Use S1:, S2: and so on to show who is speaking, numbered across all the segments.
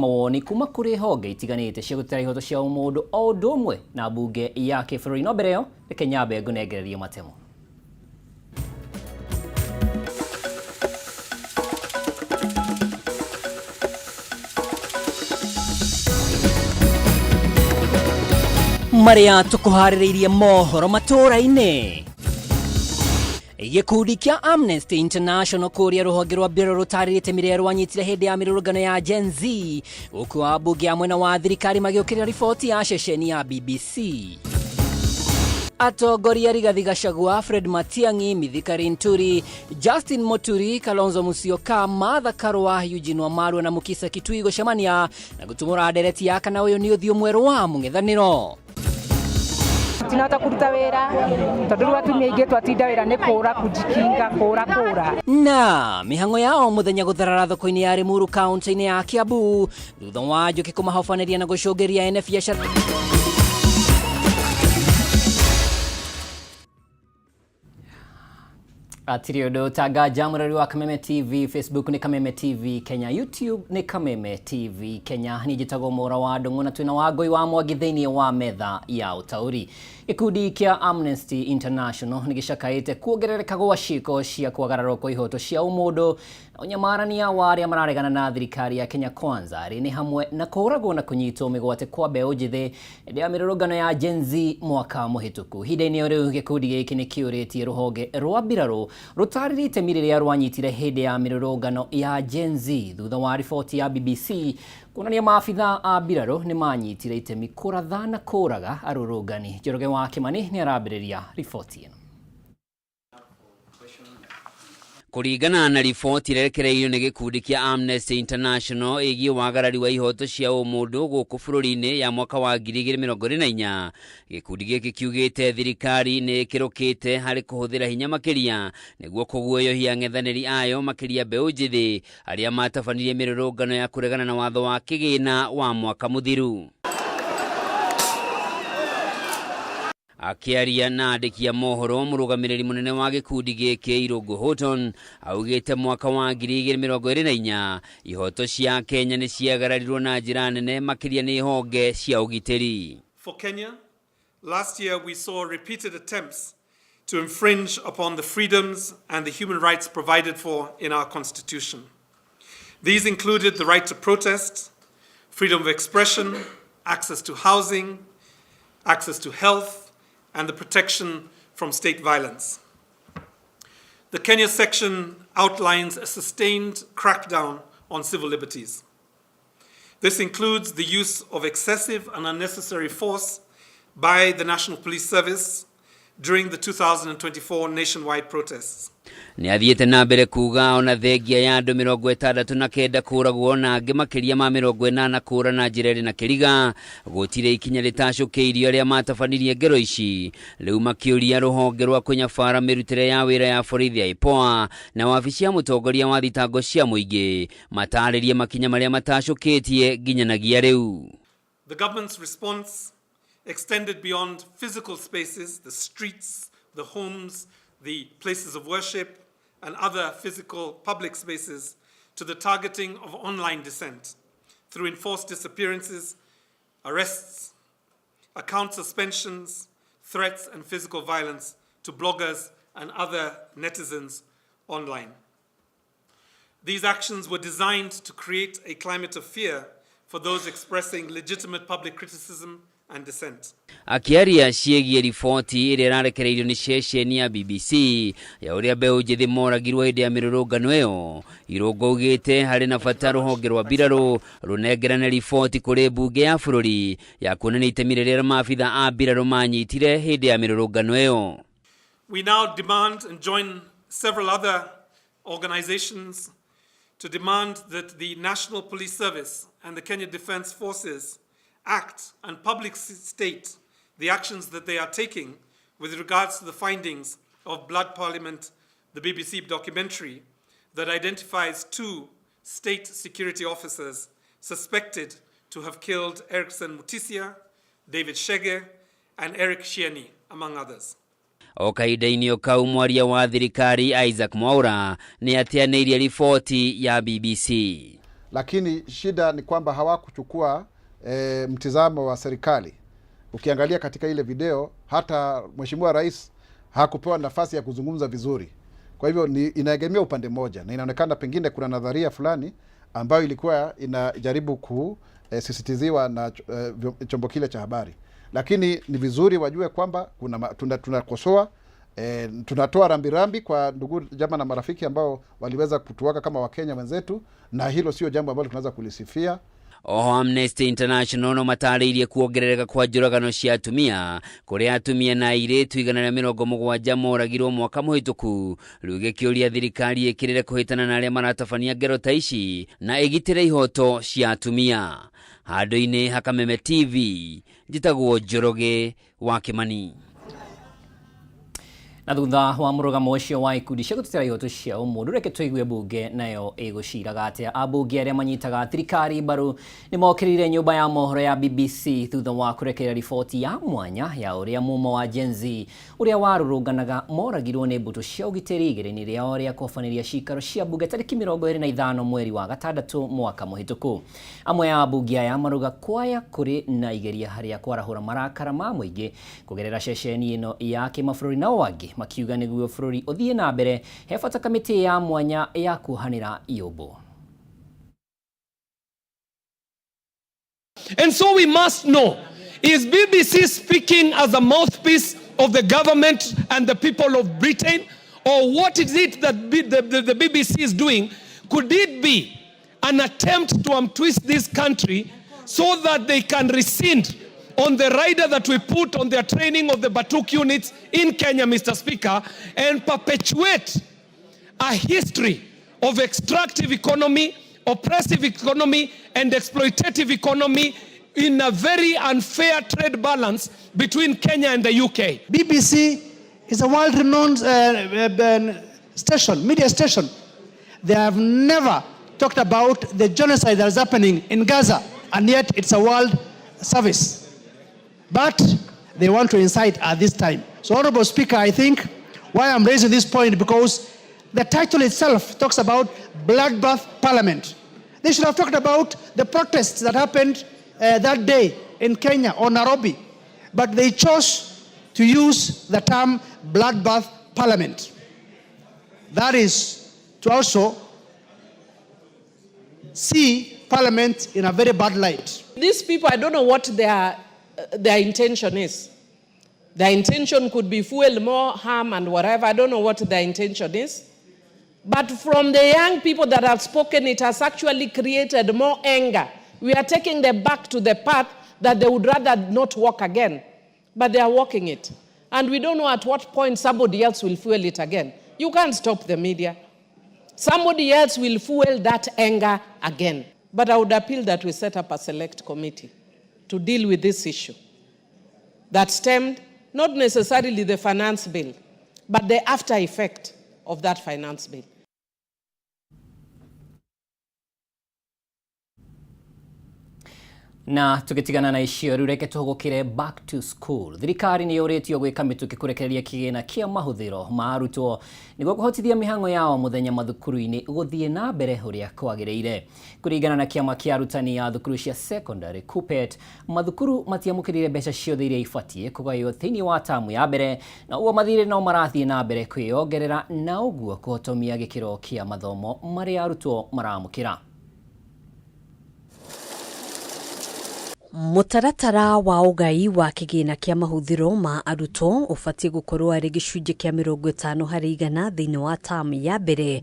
S1: Mawoni kuma kũrĩ honge itiganĩte cia gũtetera ihoto cia ũmũndũ o ũndũ ũmwe na mbunge ya kĩbũrũri. No mbere ĩyo, reke nyambe ngũnengererie matemo. Marĩa tũkũharĩrĩirie mohoro matũũra-inĩ. Gĩkundi kĩa Amnesty International kũrĩa rũhonge rwa mbirarũ rũtarĩrie itemi rĩrĩa rwanyitire hĩndĩ ya mĩrũrũngano ya Gen Z, gũkũ ambunge a mwena wa thirikari magĩũkĩrĩra riboti ya ceceni ya BBC. Atongoria Rigathi Gachagua, Fred Matiang'i, Mithika Linturi, Justin Muturi, Kalonzo Musyoka, Martha Karua, Eugene Wamalwa na Mukisa Kitui gũcemania na gũtumũra ndereti ya kana ũyũ nĩ ũthiũ mwerũ wa mũng'ethanĩro.
S2: Tinahota kũruta wĩra tondũ rĩu atumia aingĩ twatinda wĩra nĩ kũra kujikinga kũra kũra.
S1: Na mĩhang'o ya o mũthenya gũtharara thoko-inĩ ya Limuru kaunti-inĩ ya Kiambu thutha wa njũkĩ kũmahobanĩria na gũcũngĩria ene biacara. Atirĩ ũndũ ũtanganja mũrori wa Kameme TV, Facebook nĩ Kameme TV Kenya, YouTube nĩ Kameme TV Kenya. Niĩ njĩtagwo Mwaũra wa Ndũng'ũ na twĩna Wangũi wa Mwangi thĩinĩ wa metha ya ũtaũri. Gĩkundi kĩa Amnesty International nĩ gĩcakaĩte kuongerereka gwa ciĩko cia kwagararwo kwa ihoto cia ũmũndũ na ũnyamarania wa arĩa mararegana na thirikari ya Kenya Kwanza, arĩ nĩ hamwe na kũũragwo na kũnyitwo mĩgwate kwa mbeũ njĩthĩ hĩndĩ ya mĩrũrũngano ya Gen Z mwaka mũhĩtũku. Ihinda-inĩ o rĩu, gĩkundi gĩkĩ nĩ kĩũrĩtie rũhonge rwa mbirarũ rũtarĩrie itemi rĩrĩa rwanyitire hĩndĩ ya mĩrũrũngano ya Gen Z thutha wa riboti ya BBC kuonania maabitha a mbirarũ nĩ manyitire itemi kũratha na kũũraga arũrũngani. Njoroge wa Kĩmani nĩ arambĩrĩria riboti ĩno.
S3: Kũringana na riboti ĩrekereirio nĩ gĩkundi kĩa Amnesty International ĩgiĩ wagarari wa ihoto cia ũmũndũ gũkũ bũrũri-inĩ ya mwaka wa 2024, gĩkundi gĩkĩ kiugĩte thirikari nĩ ĩkĩrũkĩte harĩ kũhũthĩra hinya makĩria nĩguo kũguoyohia ang'ethanĩri ayo makĩria mbeũ njĩthĩ arĩa matabanirie mĩrũrũngano ya kũregana na watho wa kĩgĩna wa mwaka mũthiru. Akĩaria na andĩki a mohoro, mũrũgamĩrĩri mũnene wa gĩkundi gĩkĩ Irũngũ Houghton augĩte mwaka wa 2024 ihoto cia Kenya nĩ ciagararirwo na njĩra nene makĩria nĩ honge cia ũgitĩri.
S4: For Kenya, last year we saw repeated attempts to infringe upon the freedoms and the human rights provided for in our constitution. These included the right to protest, freedom of expression, access to housing, access to health, and the protection from state violence. The Kenya section outlines a sustained crackdown on civil liberties. This includes the use of excessive and unnecessary force by the National Police Service during the 2024 nationwide protests.
S3: Nĩ athiĩte na mbere kuuga ona thengia ya andũ 69 kũragwo na angĩ makĩria ma 80 kũra na njĩra ĩrĩ na kĩriga, gũtirĩ ikinya rĩtacũkĩirio arĩa matabanirie ngero ici. Rĩu makĩũria rũhonge rwa kũnyabara mĩrutĩre ya wĩra ya borithi ya IPOA na wabici ya mũtongoria wa thitango cia mũingĩ matarĩrie makinya marĩa matacũkĩtie nginyanagia rĩu.
S4: The government's response extended beyond physical spaces, the streets, the homes, the places of worship, and other physical public spaces, to the targeting of online dissent through enforced disappearances, arrests, account suspensions, threats, and physical violence to bloggers and other netizens online. These actions were designed to create a climate of fear for those expressing legitimate public criticism and dissent.
S3: Akĩaria ciĩgiĩ riboti ĩrĩa ĩrarekereirio nĩ ceceni ya BBC ya ũrĩa mbeũ njĩthĩ moragirwo hĩndĩ ya mĩrũrũngano ĩyo, Irũngũ augĩte harĩ na bata rũhonge rwa mbirarũ rũnengerane riboti kũrĩ mbunge ya bũrũri ya kuonania itemi rĩrĩa maabitha a mbirarũ manyitire hĩndĩ ya mĩrũrũngano ĩyo.
S4: We now demand and join several other organizations to demand that the National Police Service and the Kenya Defence Forces act and public state the actions that they are taking with regards to the findings of Blood Parliament, the BBC documentary that identifies 2 state security officers suspected to have killed Erickson Mutisia, David Shege, and Eric Shieni, among others.
S3: O kahinda-inĩ o kau mwaria wa thirikari Isaac Mwaura nĩ ateanĩirie riboti ya BBC.
S5: Lakini shida ni kwamba hawakuchukua mtizamo wa serikali. Ukiangalia katika ile video, hata Mheshimiwa Rais hakupewa nafasi ya kuzungumza vizuri. Kwa hivyo ni inaegemea upande mmoja, na inaonekana pengine kuna nadharia fulani ambayo ilikuwa inajaribu kusisitiziwa na chombo kile cha habari. Lakini ni vizuri wajue kwamba kuna tunakosoa, tunatoa rambirambi kwa ndugu jamaa na marafiki ambao waliweza kutuaga kama Wakenya wenzetu, na hilo sio jambo ambalo tunaweza kulisifia.
S3: Oho Amnesty International no matarĩirie kuongerereka kwa njũragano cia atumia kũrĩa atumia na airĩtu 170 moragirwo mwaka mũhĩtũku. Rĩu gĩkĩũria thirikari ĩkĩrĩre kũhĩtana na arĩa maratabania ngero ta ici na ĩgitĩre ihoto cia atumia. Handũ-inĩ ha Kameme TV, njĩtagwo Njoroge wa Kimani.
S1: Na thutha wa mũrũgamo ũcio wa ikundi cia gũtetera ihoto cia ũmũndũ, reke tũigue bunge nayo ĩgũciraga atĩa. Ambunge arĩa manyitaga thirikari mbaru nĩ mokĩrĩire nyũmba ya mohoro ya BBC thutha wa kũrekereria riboti ya mwanya ya ũrĩa mumo wa Gen Z ũrĩa warũrũnganaga moragirwo nĩ mbũtũ cia ũgitĩri igeria-inĩ rĩao rĩa kũhobanĩria cikaro cia bunge tarĩki 25 mweri wa gatandatũ mwaka mũhĩtũku. Amwe a ambunge aya marauga kwaya kũrĩ na igeria harĩa kwarahũra marakara ma mũingĩ kũgerera ceceni ĩno ya kĩmabũrũri, nao angĩ makiuga nĩguo bũrũri ũthiĩ na mbere he bata kamĩtĩ ya mwanya ya kuohanĩra yũmbũ.
S6: And so we must know, is BBC speaking as a mouthpiece of the government and the people of Britain? Or what is it that the BBC is doing? Could it be an attempt to untwist this country so that they can rescind on the rider that we put on their training of the Batuk units in Kenya, Mr. Speaker, and perpetuate a history of extractive economy, oppressive economy, and exploitative economy in a very unfair trade balance between Kenya and the UK?
S7: BBC is a world-renowned station, media station. They have never talked about the genocide that is happening in Gaza, and yet it's a world service. But they want to incite at this time. So, Honorable Speaker, I think why I'm raising this point, because the title itself talks about bloodbath parliament. They should have talked about the protests that happened that day in Kenya or Nairobi. But they chose to use the term bloodbath parliament. That is to also see parliament in a very bad light.
S8: These people, I don't know what their intention is. Their intention could be fuel more harm and whatever. I don't know what their intention is. But from the young people that have spoken, it has actually created more anger. We are taking them back to the path that they would rather not walk again. But they are walking it. And we don't know at what point somebody else will fuel it again. You can't stop the media. Somebody else will fuel that anger again. But I would appeal that we set up a select committee to deal with this issue that stemmed not necessarily the finance bill, but the after effect of that finance bill.
S1: Na tugitigana na icio riu reke tuhugukire back to school. Thirikari ni yuritio gwika mituki kurekereria kigina kia mahuthiro ma arutwo niguo kuhotithia mihango yao muthenya mathukuru-ini guthie na mbere uria kwagiriire. Kuringana na kiama kia arutani a thukuru cia secondary KUPPET, mathukuru matiamukirire mbeca ciothe iria ibatie kugaywo thiini wa tamu ya mbere, na uguo mathirĩ no marathie na mbere kwiyongerera na uguo kuhotomia gikiro kia mathomo maria arutwo maramukira.
S9: Mũtaratara wa ũgai wa kĩgĩna kĩa mahũthĩro ma arutwo ũbatiĩ gũkorwo arĩ gĩcunjĩ kĩa 50% thĩinĩ wa tamu ya mbere,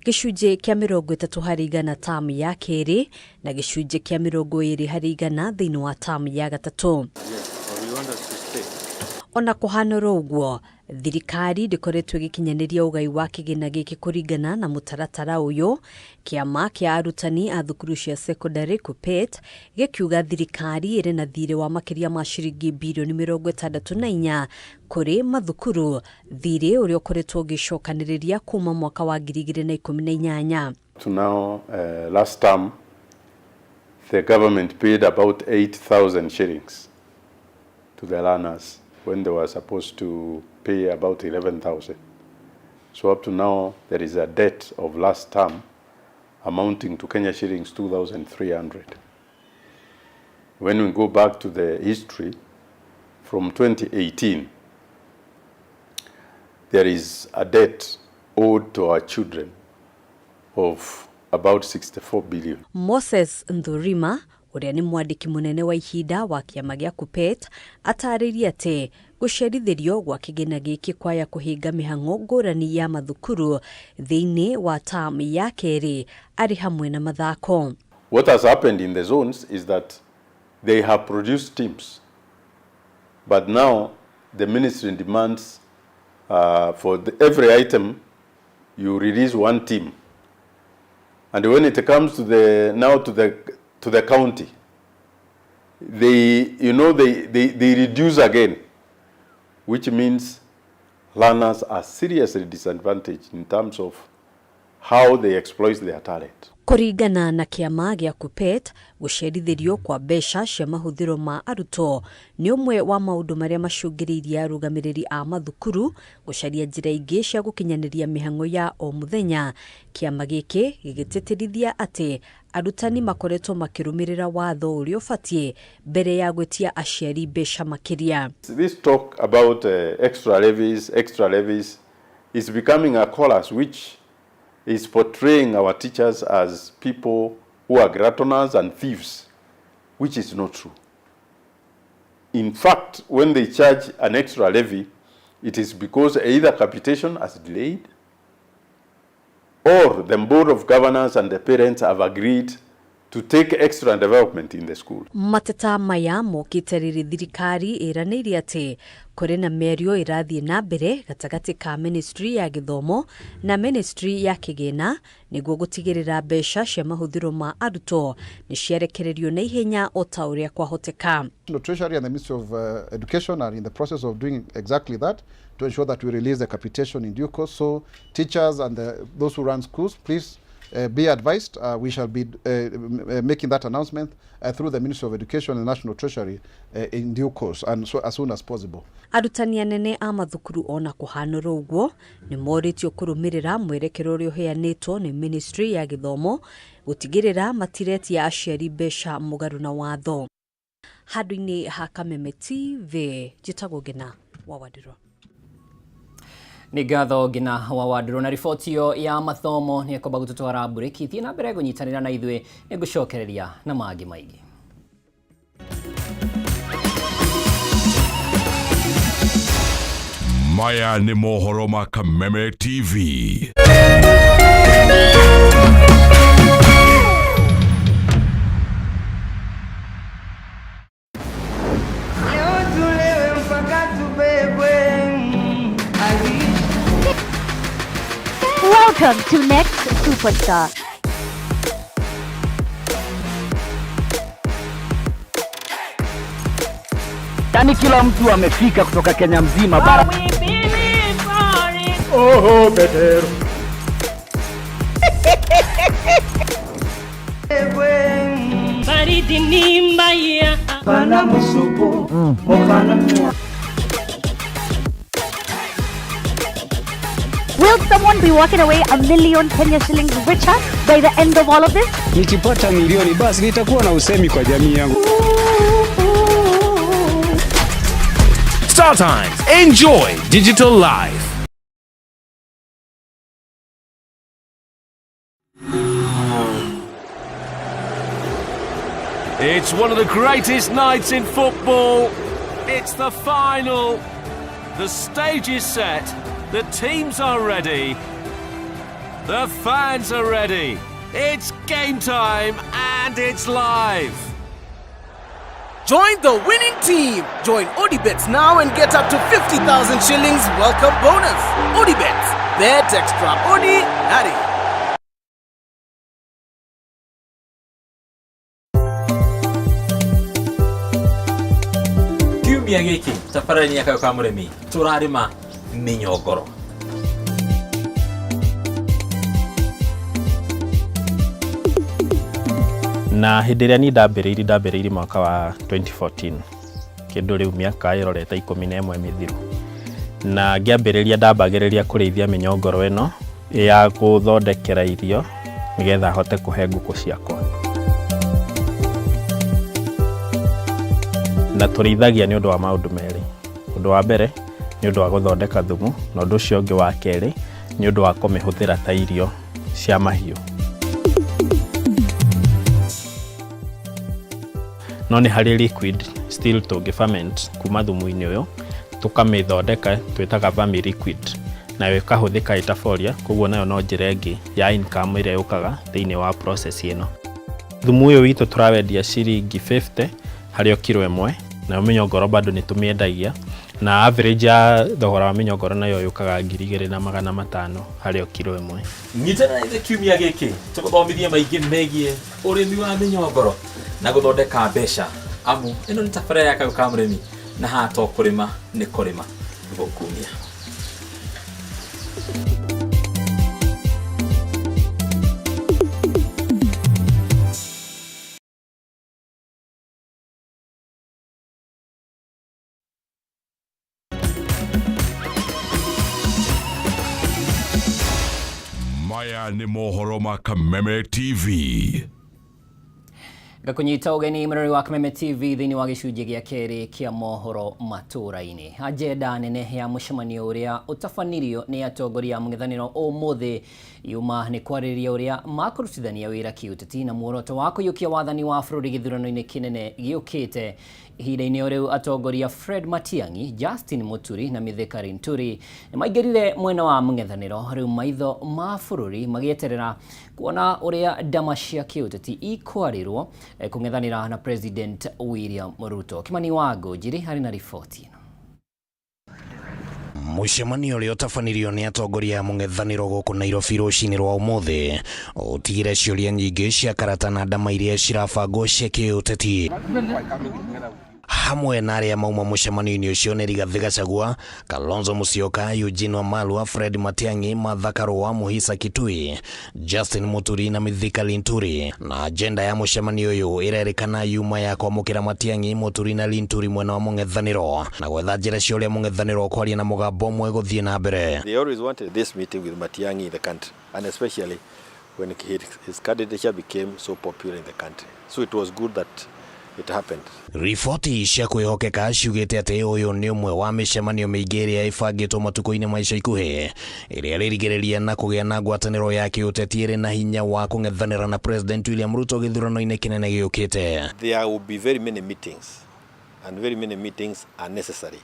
S9: gĩcunjĩ kĩa 30% tamu ya kerĩ, na gĩcunjĩ kĩa 20% thĩinĩ wa tamu ya gatatũ. Ona kũhana oro ũguo, thirikari ndĩkoretwo ĩgĩkinyanĩria ũgai wa kĩgĩna gĩkĩ kũringana na mũtaratara ũyũ. Kĩama kĩa arutani a thukuru cia secondary KUPPET gĩkiuga thirikari ĩrĩ na thirĩ wa makĩria ma ciringi birioni 64 kũrĩ mathukuru, thirĩ ũrĩa ũkoretwo ũgĩcokanĩrĩria kuma mwaka wa 2018.
S10: To now, last term, the government paid about 8,000 shillings to the learners when they were supposed to pay about 11,000. So up to now, there is a debt of last term amounting to Kenya shillings 2,300. When we go back to the history, from 2018, there is a debt owed to our children of about 64 billion.
S9: Moses Nthurima ũrĩa nĩ mwandĩki mũnene wa ihinda wa kĩama gĩa KUPPET atarĩirie atĩ gũcerithĩrio gwa kĩgĩna gĩkĩ kwaya kũhinga mĩhang'o ngũrani ya mathukuru thĩinĩ wa term ya kerĩ arĩ hamwe na mathako.
S10: What has happened in the zones is that they have produced teams, but now the ministry demands for every item you release one team. And when it comes to the now to the county, they you know they reduce again, which means learners are seriously disadvantaged in terms of how they exploit their talent.
S9: Kũringana na kĩama gĩa KUPPET, gũcerithĩrio kwa mbeca cia mahũthĩro ma arutwo nĩ ũmwe wa maũndũ marĩa macũngĩrĩirie arũgamĩrĩri a mathukuru gũcaria njĩra ingĩ cia gũkinyanĩria mĩhang'o ya o mũthenya. Kĩama gĩkĩ gĩgĩtĩtĩrithia atĩ arutani makoretwo makĩrũmĩrĩra watho ũrĩa ũbatiĩ mbere ya gwĩtia aciari mbeca makĩria.
S10: This talk about extra levies is becoming a chorus which is portraying our teachers as people who are gratoners and thieves, which is not true. In fact, when they charge an extra levy, it is because either capitation has delayed or the board of governors and the parents have agreed to take extra development in the school.
S9: Mateta maya mokĩte rĩrĩ thirikari ĩranĩire atĩ kũrĩ na mĩario ĩrathiĩ na mbere gatagatĩ ka ministry ya gĩthomo na ministry ya kĩgĩna nĩguo gũtigĩrĩra mbeca cia mahũthĩro ma arutwo nĩ ciarekererio na ihenya o ta ũrĩa kwahoteka.
S5: The Treasury and the Ministry of Education are in the process of doing exactly that to ensure that we release the capitation in due course. So teachers and those who run schools, please be advised, we shall be making that announcement through the Ministry of Education and National Treasury in due course and so as soon as possible.
S9: Arutani anene a mathukuru ona kũhanũra ũguo nĩ morĩtio kũrũmĩrĩra mwerekero ũrĩa ũheanĩtwo nĩ Ministry ya Gĩthomo gũtigĩrĩra matiretia aciari mbeca mũgarũ na watho. Handũ-inĩ ha Kameme TV, njĩtagwo Ngina wa Wandirũ.
S1: Nĩ ngatho Ngina wa Wandirũ na riboti ĩyo ya mathomo nĩ ĩkomba gũtũtwara mburĩki. Thiĩ na mbere kũnyitanĩra na ithuĩ, nĩ ngũcokereria na mangĩ maingĩ.
S11: Maya nĩ mohoro ma Kameme TV.
S12: Welcome to Next Superstar.
S13: Yani kila mtu amefika kutoka Kenya mzima bara. Oh, Petero.
S14: Baridi ni mbaya.
S13: Pana musupu, pana mua.
S12: Will someone be walking away 1 million Kenya shillings richer by the end of all of this?
S15: Nikipata milioni basi nitakuwa na usemi kwa jamii yangu.
S16: Star Times, enjoy digital life. It's one of the greatest nights in football. It's the final. The stage is set. The teams are ready. The fans are ready. It's game time and it's live.
S17: Join the winning team. Join Odibets now and get up to 50,000 shillings welcome bonus. Odibets, bet extraordinary.
S18: Kiumia gĩkĩ tabarĩra-inĩ ya Kayũ ka Mũrĩmi tũrarĩma mĩnyongoro.
S19: Na hĩndĩ ĩrĩa niĩ ndambĩrĩirie mwaka wa 2014 kĩndũ rĩu mĩaka ĩrorete 11 mĩthiru, na ngĩambĩrĩria ndambagĩrĩria kũrĩithia mĩnyongoro ĩno ya gũthondekera irio nĩgetha hote kũhe ngũkũ ciakwa. Na tũrĩithagia nĩ ũndũ wa maũndũ merĩ. Ũndũ wa mbere nĩ ũndũ wa gũthondeka thumu, na ũndũ ũcio ũngĩ wa kerĩ nĩ ũndũ wa kũmĩhũthĩra ta irio cia mahiũ. No nĩ harĩ liquid still tũngĩ ferment kuma thumu-inĩ ũyũ, tũkamĩthondeka twĩtaga vermi liquid, nayo ĩkahũthĩka ĩta foliar, koguo nayo no njĩra ĩngĩ ya income ĩrĩa yũkaga thĩinĩ wa process ĩno. Thumu ũyũ witũ tũrawendia ciringi 50 harĩ o kiro ĩmwe, nayo mĩnyongoro bado nĩ tũmĩendagia, na average ya thogora wa mĩnyongoro nayo yũkaga 2500 harĩ o kiro ĩmwe.
S18: Nyitana na ithuĩ kiumia gĩkĩ tũgũthomithie maingĩ megiĩ ũrĩmi wa mĩnyongoro na gũthondeka mbeca, amu ĩno nĩ tabarĩra ya Kayũ ka Mũrĩmi na haha to kũrĩma nĩ kũrĩma gũkumia.
S11: Maya nĩ mohoro ma Kameme TV.
S1: Ngakũnyita ũgeni mũrori wa Kameme TV thĩinĩ wa gĩcunjĩ gĩa kerĩ kĩa mohoro matũũra-inĩ. Ajenda nene ya mũcemanio ũrĩa ũtabanirio nĩ atongoria a mũng'ethanĩro ũmũthĩ yuma nĩ kwarĩrĩria ũrĩa makũrutithania wĩra kĩũteti na muoroto wa kũiyũkia wathani wa bũrũri gĩthurano-inĩ kĩnene gĩũkĩte. Ihinda-inĩ o rĩu atongoria Fred Matiang'i, Justin Muturi na Mithika Linturi nĩ maingĩrire mwena wa mũng'ethanĩro, rĩu maitho ma bũrũri magĩeterera kuona ũrĩa ndama cia kĩũteti ikwarĩrwo kũng'ethanĩra na President William Ruto. Kimani wa Ngũnjiri arĩ na riboti ĩno.
S14: Mũcemanio ũrĩa ũtabanirio nĩ atongoria a mũng'ethanĩro gũkũ Nairobi rũcinĩ rwa ũmũthĩ ũtigire ciũria nyingĩ cia karata na ndama iria cirabangwo cia kĩũteti. Hamwe na arĩa mauma mũcemanio-inĩ ũcio nĩ Rigathĩ Gachagua, Kalonzo Musyoka, Eugene Wamalwa, Fred Matiang'i, Martha Karua, Muhisa Kitui, Justin Muturi na Mithika Linturi. Na agenda ya mũcemanio ũyũ ĩrerĩkana yuma ya kwamũkĩra Matiang'i, Muturi na Linturi mwena wa mũng'ethanĩro na gwetha njĩra cia ũrĩa mũng'ethanĩro ũkwaria na mũgambo ũmwe gũthiĩ na mbere.
S10: They always wanted this meeting with Matiang'i in the country, and especially when his candidature became so popular in the country. So it was good that it happened.
S14: Riboti cia kwĩhokeka ciugĩte atĩ ũyũ nĩ ũmwe wa mĩcemanio mĩingĩ ĩrĩa ĩbangĩtwo matukũ-inĩ ma ica ikuhĩ ĩrĩa ĩrĩrigĩrĩria na kũgĩa na ngwatanĩro ya kĩũteti ĩrĩ na hinya wa kũng'ethanĩra na President William Ruto gĩthurano-inĩ kĩnene gĩũkĩte.
S10: There will be very many meetings, and very many meetings are necessary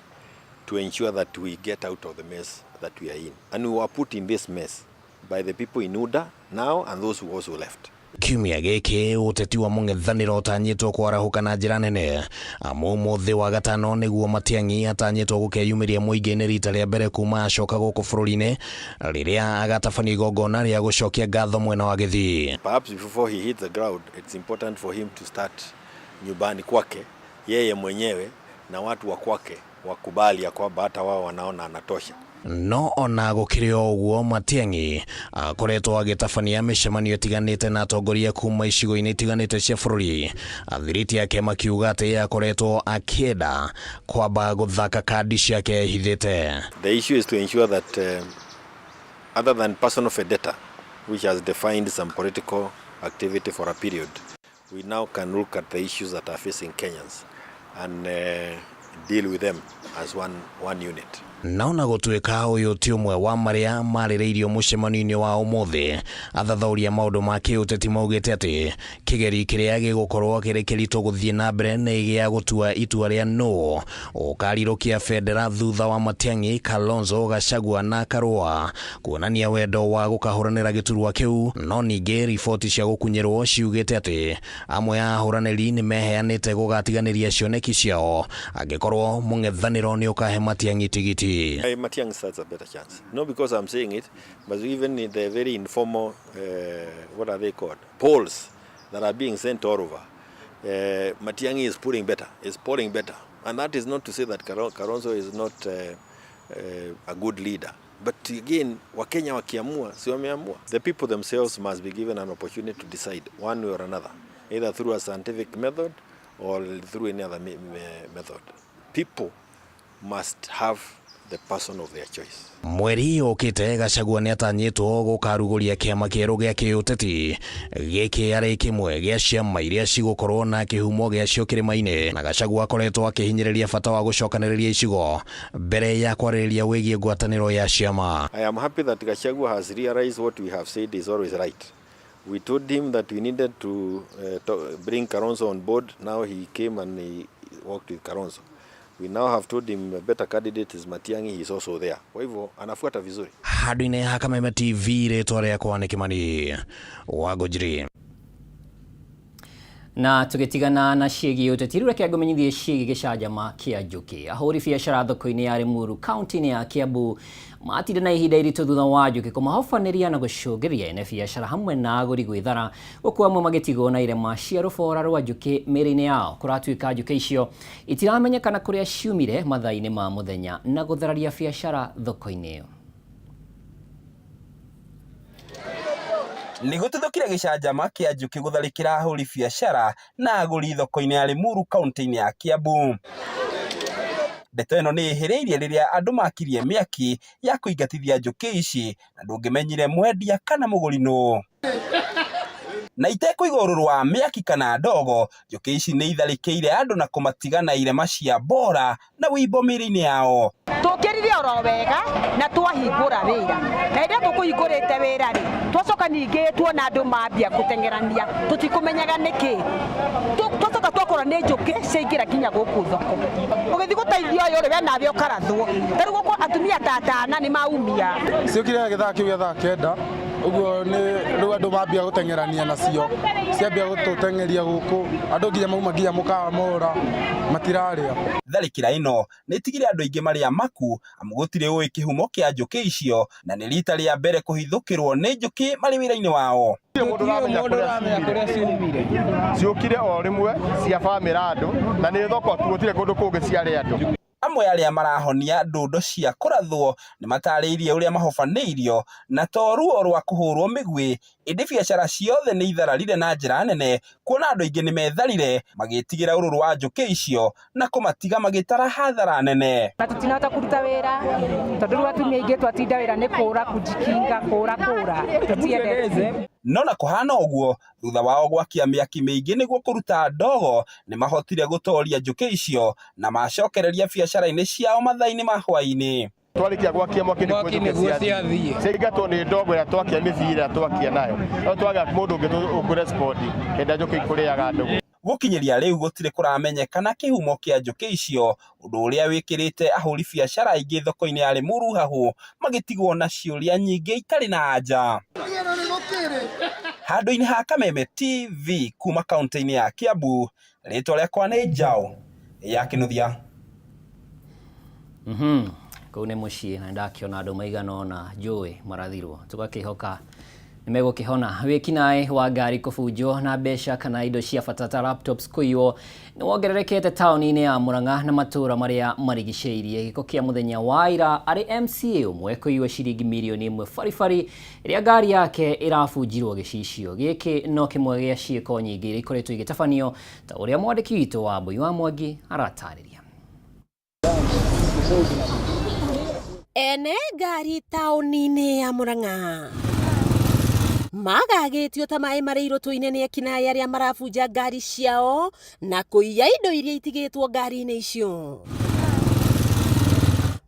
S10: to ensure that we get out of the mess that we are in. And we were put in this mess by the people in UDA now and those who also left.
S14: Kiumia gĩkĩ ũteti wa mũng'ethanĩro ũtanyĩtwo kwarahũka na njĩra nene, amu ũmũthĩ wa gatano nĩguo Matiang'i atanyĩtwo gũkeyumĩria mũingĩ-inĩ rita rĩa mbere kuma acoka gũkũ bũrũri-inĩ rĩrĩa agatabania igongona rĩa gũcokia ngatho mwena wa Gĩthii.
S10: Perhaps before he hits the ground, it's important for him to start nyumbani kwake, yeye mwenyewe na watu wa kwake wakubali ya kwamba hata wao wanaona anatosha.
S14: No ona gũkĩrĩ o ũguo, Matiang'i akoretwo agĩtabania mĩcemanio ĩtiganĩte na atongoria kuma icigo-inĩ itiganĩte cia bũrũri, athiriti ake makiuga atĩ akoretwo akĩenda kwamba gũthaka kandi ciake ehithĩte.
S10: The issue is to ensure that other than personal vendetta, which has defined some political activity for a period, we now can look at the issues that are facing Kenyans and deal with them as one unit.
S14: Naona gũtuĩka ũyũ ti ũmwe wa marĩa marĩrĩirio mũcemanio-inĩ wa ũmũthĩ, athathaũri a maũndũ ma kĩũteti maugĩte atĩ kĩgeri kĩrĩa gĩgũkorwo kĩrĩ kĩritũ gũthiĩ na mbere nĩ gĩa gũtua itua rĩa nũ ũkarirũkia bendera thutha wa Matiang'i, Kalonzo, Gachagua na Karua kuonania wendo wa gũkahũranĩra gĩturwa kĩu. No ningĩ riboti cia gũkunyĩrwo ciugĩte atĩ amwe a ahũranĩri nĩ meheanĩte gũgatiganĩria cioneki ciao angĩkorwo mũng'ethanĩro nĩ ũkahe Matiang'i tigiti.
S10: Matiang'i starts a better chance. Not because I'm saying it, but even in the very informal, what are they called, polls that are being sent all over, Matiang'i is polling better, is polling better. And that is not to say that Kalonzo is not a good leader. But again, Wakenya wakiamua, si wameamua. The people themselves must be given an opportunity to decide one way or another, either through a scientific method or through any other method. People must have
S20: the person of their choice.
S14: Mweri ũkĩte Gachagua nĩatanyĩtwo gũkarugũria kĩama kĩerũ gĩa kĩũteti. Gĩkĩ arĩ kĩmwe gĩa ciama iria cigũkorwo na kĩhumo gĩacio kĩrĩma-inĩ, na Gachagua akoretwo akĩhinyĩrĩria bata wa gũcokanĩrĩria icigo mbere ya kwarĩrĩria wĩgiĩ ngwatanĩro ya ciama.
S20: I am happy that Gachagua has realized what we have said is always right. We told him that we needed to bring Kalonzo on board. Now he came and he worked with Kalonzo. We now have told him a better candidate is Matiang'i, he is also there. Kwa hivyo anafuata vizuri.
S14: Handũ-inĩ ha Kameme TV, rĩtwa rĩakwa nĩ Kimani Wangũnjiri.
S1: Na tũgĩtigana na ciĩgiĩ ũteti, rĩu reke ngũmenyithie ciĩgiĩ gĩcanjama kĩa njũkĩ. Ahũri biacara thoko-inĩ ya Limuru kaunti-inĩ ya Kiambu matinda na ihinda iritũ thutha wa njũkĩ kũmahobanĩria na gũcũngĩrĩria ene biacara hamwe na agũri gwĩthara, gũkũ amwe magĩtigwo na irema cia rũbora rwa njũkĩ mĩĩrĩ-inĩ yao. Kũratuĩka njũkĩ icio itiramenyekana kũrĩa ciumire mathaa-inĩ ma mũthenya na gũthararia biacara thoko-inĩ ĩyo.
S21: Nĩ gũtuthũkire gĩcanjama kĩa njũkĩ gũtharĩkĩra ahũri biacara na agũri thoko-inĩ ya Limuru kaunti-inĩ ya Kiambu. Ndeto ĩno nĩ ĩhĩrĩirie rĩrĩa andũ makirie mĩaki ya kũingatithia njũkĩ ici na ndũngĩmenyire mwendia kana mũgũri nũ. Na itekũiga ũrũrũ wa mĩaki kana ndogo, njũkĩ ici nĩ itharĩkĩire andũ na kũmatiga na irema cia mbora na wĩimbo mĩĩrĩ-inĩ yao.
S2: Tũkĩrire oro wega na twahingũra wĩra, na hĩndĩ ĩrĩa tũkũhingũrĩte wĩra rĩ, twacoka ningĩ tuona andũ mambia gũteng'erania, tũtikũmenyaga nĩkĩ. Twacoka twakora nĩ njũkĩ ciaingĩra nginya gũkũ thoko. Ũgĩthiĩ gũteithia ũyũ rĩ, we nawe ũkarathwo. Ta rĩu gũkũ atumia ta atana nĩ maumia.
S22: Ciokire gĩthaa kĩu gĩa thaa 9, ũguo nĩ rĩu andũ mambia gũteng'erania nacio, ciambia gũtũteng'eria gũkũ, andũ nginya mauma nginya mũkawa mora, matirarĩa.
S21: Tharĩkĩra ĩno nĩ ĩtigire andũ aingĩ marĩ amaku, amu gũtirĩ ũĩ kĩhumo kĩa njũkĩ icio, na nĩ rita rĩa mbere kũhithũkĩrwo nĩ njũkĩ marĩ wĩra-inĩ wao.
S23: Mũndũ ũramenya kũrĩa ciumire. Ciũkire o rĩmwe ciabamĩra andũ, na nĩ thoko tu, gũtirĩ kũndũ kũngĩ ciarĩ andũ.
S21: Amwe arĩa marahonia ndũndo cia kũrathwo nĩ matarĩirie ũrĩa mahobanĩirio na to ruo rwa kũhũrwo mĩguĩ, ĩndĩ biacara ciothe nĩ ithararire na njĩra nene, kuona andũ aingĩ nĩ metharire magĩtigĩra ũrũrũ wa njũkĩ icio na kũmatiga magĩtara hathara nene.
S2: Na tũtinahota kũruta wĩra tondũ rĩu atumia aingĩ twatinda wĩra nĩ kũra kujikinga, kũra kũra, tũtiendete.
S21: No na kũhana ũguo, thutha wao gwakia mĩaki mĩingĩ nĩguo kũruta ndogo, nĩ mahotire gũtoria njũkĩ icio na macokereria biacara-inĩ ciao mathaa-inĩ ma hwaĩ-inĩ.
S23: Twarikia gwakia mwaki nĩguo njũkĩ ciathiĩ. Ciaingatwo nĩ ndogo ĩrĩa twakia mĩbira ĩrĩa twakia nayo. No twaga mũndũ ũngĩ ũkũrespondi hĩndĩ ĩrĩa njũkĩ ikũrĩaga andũ.
S21: Gũkinyĩria rĩu gũtirĩ kũramenyekana kĩhumo kĩa njũkĩ icio, ũndũ ũrĩa wĩkĩrĩte ahũri biacara aingĩ thoko-inĩ ya Limuru hahũ magĩtigwo na ciũria nyingĩ itarĩ na anja. Handũ-inĩ ha Kameme TV kuma kaunti-inĩ ya Kiambu, rĩtwa rĩakwa nĩ Njaũ ya Kĩnuthia.
S1: Kũu nĩ mũciĩ na ndakĩona andũ maigana ũna njũĩ marathirwo, tũgakĩhoka nĩmegũkĩhona. Wĩkinaĩ wa ngari kũbunjwo na mbeca kana indo cia bata ta laptops kũiywo nĩwongererekete taũni-inĩ ya Murang'a na matũũra marĩa marigicĩirie. Gĩko kĩa mũthenya wa ira arĩ MCA ũmwe kũiywo ciringi mirioni 1 baribari ĩrĩa ngari yake ĩrabunjirwo gĩcicio. Gĩkĩ no kĩmwe gĩa ciĩko nyingĩ iria ikoretwo igĩtabanio ta ũrĩa mwandĩki witũ wa Mbui wa Mwangi aratarĩria.
S24: Ene ngari taũni-inĩ ya Murang'a magagĩtio ta maĩ marĩ irũtũ-inĩ nĩ ekinaĩ arĩa marabunja ngari ciao na kũiya indo iria itigĩtwo ngari-inĩ icio.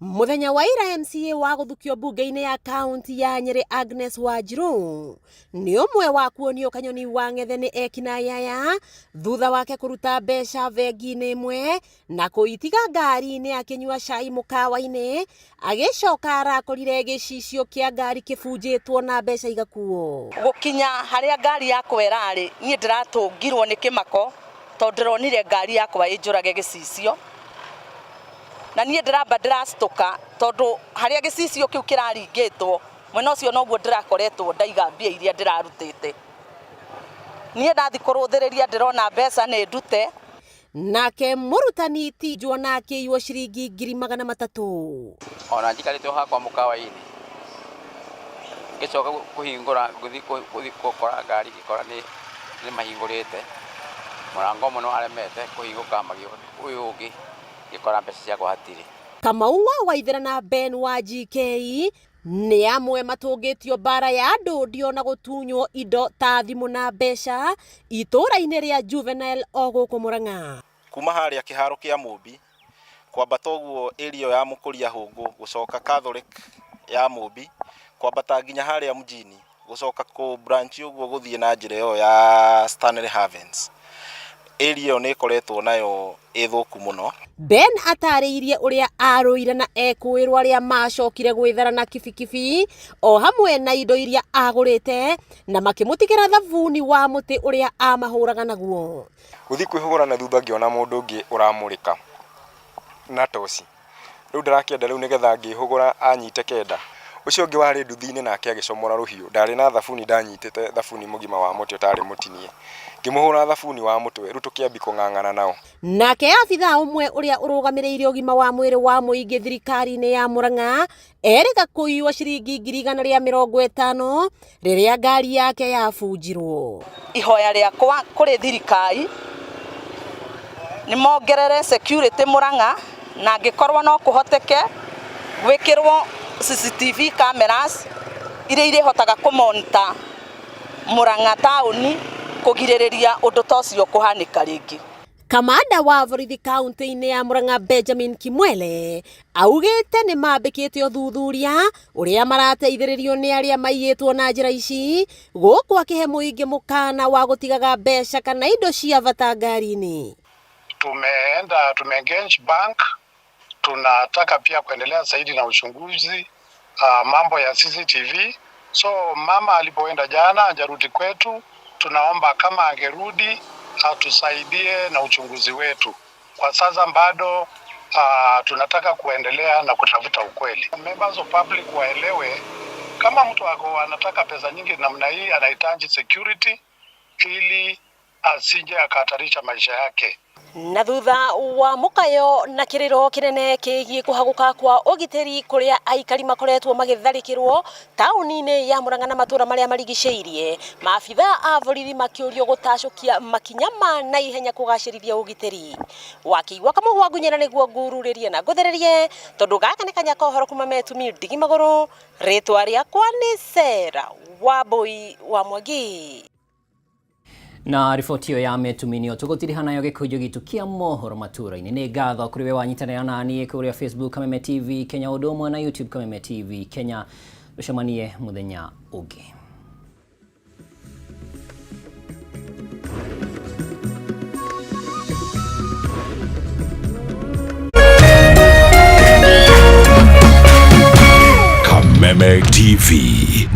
S24: Mũthenya wa ira MCA wa gũthukio mbunge-inĩ ya kaunti ya Nyĩrĩ Agnes Wanjiru nĩ ũmwe wa kuonio kanyoni wa ng'ethe nĩ ekinaĩ aya thutha wake kũruta mbeca bengi-inĩ ĩmwe na kũitiga ngari-inĩ akĩnyua cai mũkawa-inĩ, agĩcoka arakorire gĩcicio kĩa ngari kĩbunjĩtwo na mbeca igakuo.
S25: Gũkinya harĩa ngari yakwa ĩrarĩ, niĩ ndĩratũngirwo nĩ kĩmako tondũ ndĩronire ngari yakwa ĩnjũrage gĩcicio. Na niĩ ndĩramba ndĩracitũka tondũ harĩa gĩcicio kĩu kĩraringĩtwo mwena ũcio noguo ndĩrakoretwo ndaiga mbia iria ndĩrarutĩte. Niĩ ndathi kũrũthĩrĩria ndĩrona mbeca nĩ ndute.
S24: Nake mũrutani ti Juona akĩiywo ciringi 300,000.
S26: Ona njikarĩte o hakwa mũkawa-inĩ ngĩcoka kũhingũra ngũthiĩ gũkora ngari ngĩkora nĩ mahingũrĩte mũrango ũmwe nĩ waremete kũhingũka, magĩũka ũyũ ũngĩ ngĩkora mbeca ciakwa hatirĩ.
S24: Kamau wa Waithera na Ben wa GK nĩ amwe matũngĩtio mbara ya ndũndio na gũtunywo indo ta thimũ na mbeca itũũra-inĩ rĩa Juvenile o gũkũ Murang'a.
S3: Kuma harĩa kĩharo kĩa Mũmbi kwambata ũguo area ya Mũkũria Hũngũ gũcoka Catholic ya Mũmbi kwambata nginya harĩa mjini gũcoka kũ branch ũguo gũthiĩ na njĩra ĩyo ya Stanley Havens, area ĩyo nĩ ĩkoretwo nayo ĩ thũku mũno.
S24: Ben atarĩirie ũrĩa arũire na ekũĩrwo arĩa macokire gwĩthara na kibikibi o hamwe na indo iria agũrĩte na makĩmũtigĩra thabuni wa mũtĩ ũrĩa amahũraga naguo.
S4: Gũthiĩ kwĩhũgũra na thutha ngĩona mũndũ ũngĩ ũramũrĩka na toci, rĩu ndarakĩenda rĩu nĩgetha ngĩhũgũra anyite kenda, ũcio ũngĩ warĩ nduthi-inĩ nake agĩcomora rũhiũ, ndarĩ na thabuni, ndanyitĩte thabuni mũgima wa mũtĩ ũtarĩ mũtinie, ngĩmũhũra thabuni wa mũtwe, rĩu tũkĩambia kũng'ang'ana nao.
S24: Nake abithaa ũmwe ũrĩa ũrũgamĩrĩire ũgima wa mwĩrĩ wa mũingĩ thirikari-inĩ ya Murang'a erĩga kũiywo ciringi 150,000 rĩrĩa ngari yake yabunjirwo.
S25: Ihoya rĩakwa kũrĩ thirikari nĩ mongerere security Murang'a, na angĩkorwo no kũhoteke gwĩkĩrwo CCTV cameras iria irĩhotaga kũmonita Murang'a taũni kũgirĩrĩria ũndũ ta ũcio kũhanĩka rĩngĩ.
S24: Kamanda wa borithi kaunti-inĩ ya Murang'a Benjamin Kimwele augĩte nĩ mambĩkĩte ũthuthuria ũrĩa marateithĩrĩrio nĩ arĩa maiyĩtwo na njĩra ici, gũkũ akĩhe mũingĩ mũkana wa gũtigaga mbeca kana indo cia bata ngari-inĩ.
S5: Tumeenda tumeengage bank, tunataka pia kuendelea zaidi na uchunguzi mambo ya CCTV. So mama alipoenda jana hajarudi kwetu, tunaomba kama angerudi atusaidie na uchunguzi wetu. Kwa sasa bado tunataka kuendelea na kutafuta ukweli. Members of public waelewe kama mtu ako anataka pesa nyingi namna hii, anahitaji security ili asije akahatarisha maisha yake.
S24: Na thutha wa mukayo na kiriro kinene kigie kuhaguka kwa ugitiri kuria aikari makoretwo magitharikirwo tauni-ini ya Murang'a na matura maria marigiceirie, maabitha a borithi makiurio gutacukia makinya ma naihenya kugacirithia ugitiri. Wakĩigua kamũhwa ngunyĩra nĩguo ngururĩrie na ngũthererie, tondu gaka nĩ kanya ka ũhoro kuma metumi ndigi magũrũ. Rĩtwa rĩakwa nĩ Sarah Wambui wa Mwangi.
S1: Na riboti ĩyo ya metuminio tũgũtiriha nayo gĩkũnjo gitũ kĩa mohoro matũra-inĩ. Nĩ ngatho kũrĩ we wanyitanĩra na niĩ kũrĩa Facebook Kameme TV Kenya, ũndũ ũmwe na YouTube Kameme TV Kenya. Tũcemanie mũthenya ũngĩ.
S11: Kameme TV,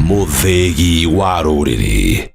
S11: mũthĩgi wa rũrĩrĩ.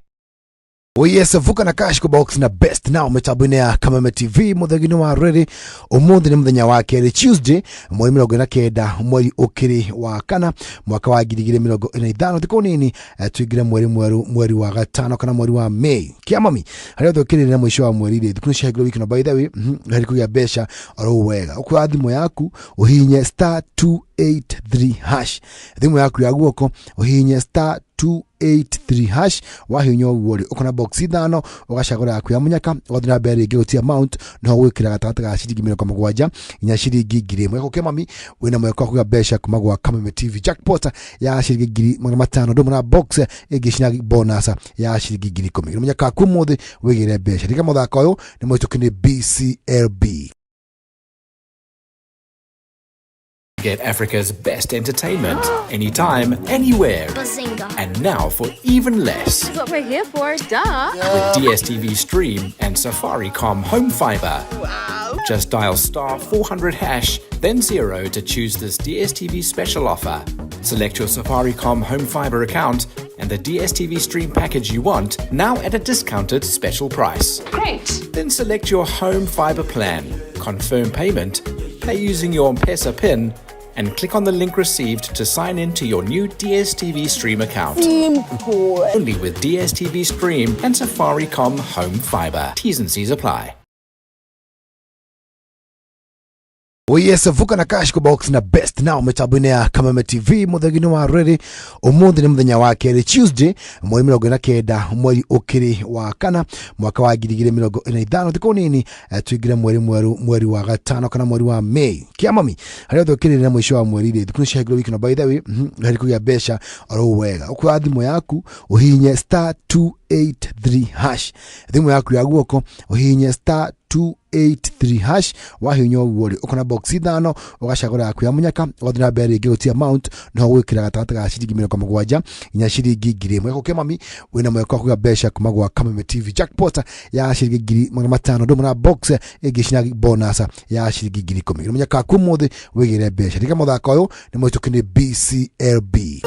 S6: Oh yes, vuka na cash kwa box na best now mitambo-inĩ ya Kameme TV mũthenya-inĩ wa rĩrĩ. Ũmũthĩ nĩ mũthenya wa kerĩ, Tuesday, mweri 49 mweri ũkĩrĩ wa kana mwaka wa 2025. Thikũ nini tuingĩre mweri mwerũ, mweri wa gatano kana mweri wa May kĩamami harĩa othe ũkĩrĩ na mũico wa mweri rĩ, thikũ nĩciahingũrwo wiki na by the way, harĩ kũgĩa mbeca oro wega. Ũkuoya thimũ yaku ũhihinye star 283 hash, thimũ yaku ya guoko ũhihinye star 283 hash. Wahihinya ũguo rĩ, ũkona box ithano, ũgacagũra yaku ya mũnyaka, ũgathiĩ na mbere rĩngĩ gũtia amount no gwĩkĩra gatagatĩ ga ciringi 70 nginya ciringi 1000. Gũkũ mami wĩna mweke wa kũgĩa mbeca kuma gwa Kameme TV jackpot ya ciringi 500,000, ndũmwe na box ĩngĩ cina bonus ya ciringi 10,000. Mũnyaka waku ũmũthĩ wĩgĩre mbeca. Rĩga mũthako ũyũ nĩ mũhĩtũki nĩ BCLB.
S7: Get Africa's best entertainment anytime, anywhere.
S8: Bazinga.
S7: And now for even less.
S8: That's what we're here for, duh.
S7: With DSTV Stream and Safaricom Home Fiber.
S8: Wow.
S7: Just dial star 400 hash, then 0 to choose this DSTV special offer. Select your Safaricom Home Fiber account and the DSTV Stream package you want, now at a discounted special price.
S8: Great.
S7: Then select your home fiber plan, confirm payment, pay using your M-Pesa PIN, and click on the link received to sign in to your new DSTV Stream account.
S8: Simple.
S7: Only with DSTV Stream and Safaricom Home Fiber. T's and C's apply.
S6: Oh yes, vuka na cash box na best now mitambo-inĩ ya Kameme TV mũthenya wa rĩrĩ. Ũmũthĩ nĩ mũthenya wa kerĩ, Tuesday, mweri 49, mweri ũkĩrĩ wa kana, mwaka wa 2025. Thikũ nini tuingĩre mweri mwerũ, mweri wa gatano kana mweri wa May. Kĩamami harĩa othe ũkĩrĩ na mũico wa mweri rĩ, thikũ nĩ ciahingũrwo wiki na by the way, harĩ kũgĩa mbeca oro wega. Ũkuoya thimũ yaku ũhihinye *283#, thimũ yaku ya guoko ũhihinye *283#. Wahihinya ũguo rĩ, ũkona box ithano, ũgacagũra yaku ya mũnyaka, ũgathiĩ na mbere rĩngĩ gũtia amount no gwĩkĩra gatagatĩ ga ciringi 70 nginya ciringi 1000. Gũkũ mami wĩna mweke wa kũgĩa mbeca kuma gwa Kameme TV, jackpot ya ciringi 500,000 ndũmwe na box ĩngĩ cina bonus ya ciringi 10,000. Mũnyaka waku ũmũthĩ wĩgĩre mbeca. Rĩga mũthako ũyũ nĩ mũhĩtũki nĩ BCLB.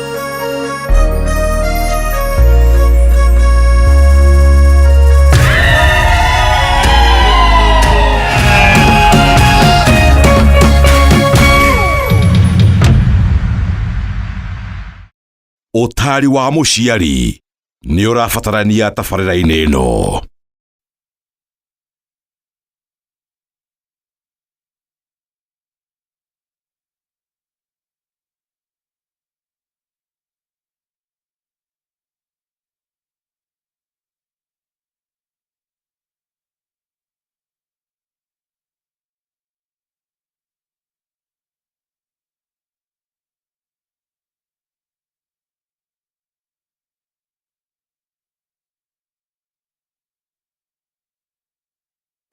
S11: Ũtaari wa mũciari nĩ ũrabatarania tabarĩra-inĩ ĩno.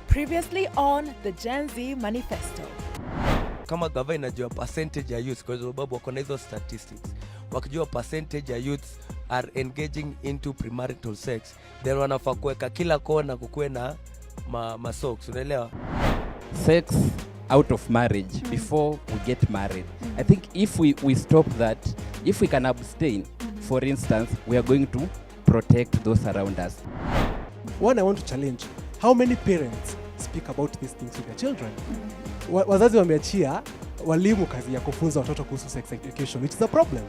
S8: Previously on the Gen Z Manifesto.
S9: Kama gava inajua percentage ya youth, kwa sababu wako na hizo statistics, wakijua percentage ya youths are engaging into premarital sex, then wanafaa kuweka kila kona kukuwe na ma socks, unaelewa?
S12: Sex out of marriage before we get married. I think if we stop that, if we can abstain, for instance, we are going to protect those around us.
S13: One, I want to challenge how many parents speak about these things with their children. Wazazi wameachia walimu kazi ya kufunza watoto kuhusu sex education, which is a problem.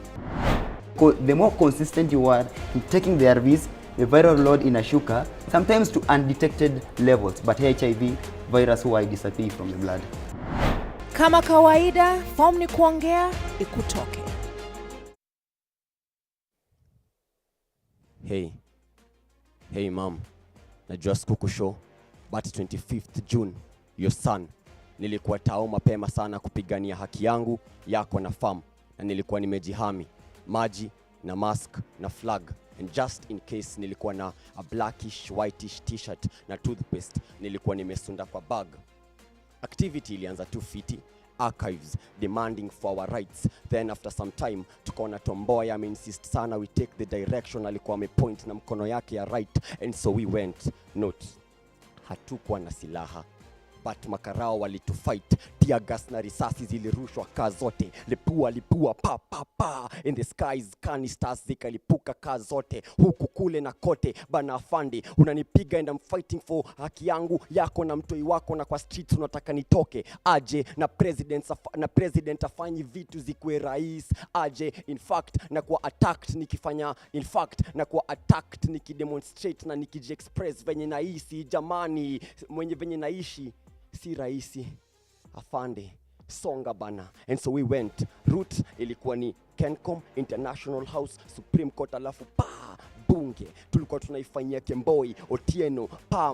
S15: The more consistent you are in taking the ARVs, the viral load inashuka, sometimes to undetected levels, but HIV virus huwa disappear from the blood.
S8: Kama kawaida, form ni kuongea ikutoke.
S16: Hey, hey mom, najua sikukushow, but 25th June, your son, nilikuwa tao mapema sana kupigania haki yangu, yako na farm, na nilikuwa nimejihami, maji na mask na flag, and just in case nilikuwa na a blackish whitish t-shirt na toothpaste nilikuwa nimesunda kwa bag. Activity ilianza tu fiti, archives demanding for our rights. Then after some time tukaona Tomboya ameinsist sana we take the direction alikuwa amepoint na mkono yake ya right, and so we went. Note, hatukuwa na silaha but makarao walitufight, tear gas na risasi zilirushwa kaa zote, lipua lipua pa pa pa in the skies, canisters zikalipuka kaa zote, huku kule na kote. Bana afande, unanipiga and I'm fighting for haki yangu, yako na mtoi wako, na kwa streets unataka nitoke aje? Na president afanyi vitu zikuwe rais aje? In fact na kuwa attacked nikifanya, in fact na kuwa attacked nikidemonstrate na nikijiexpress venye naishi. Jamani, mwenye venye naishi si rahisi, afande, songa bana. And so we went. Route ilikuwa ni Kencom, International House, Supreme Court, alafu pa bunge. Tulikuwa tunaifanyia Kemboi Otieno pa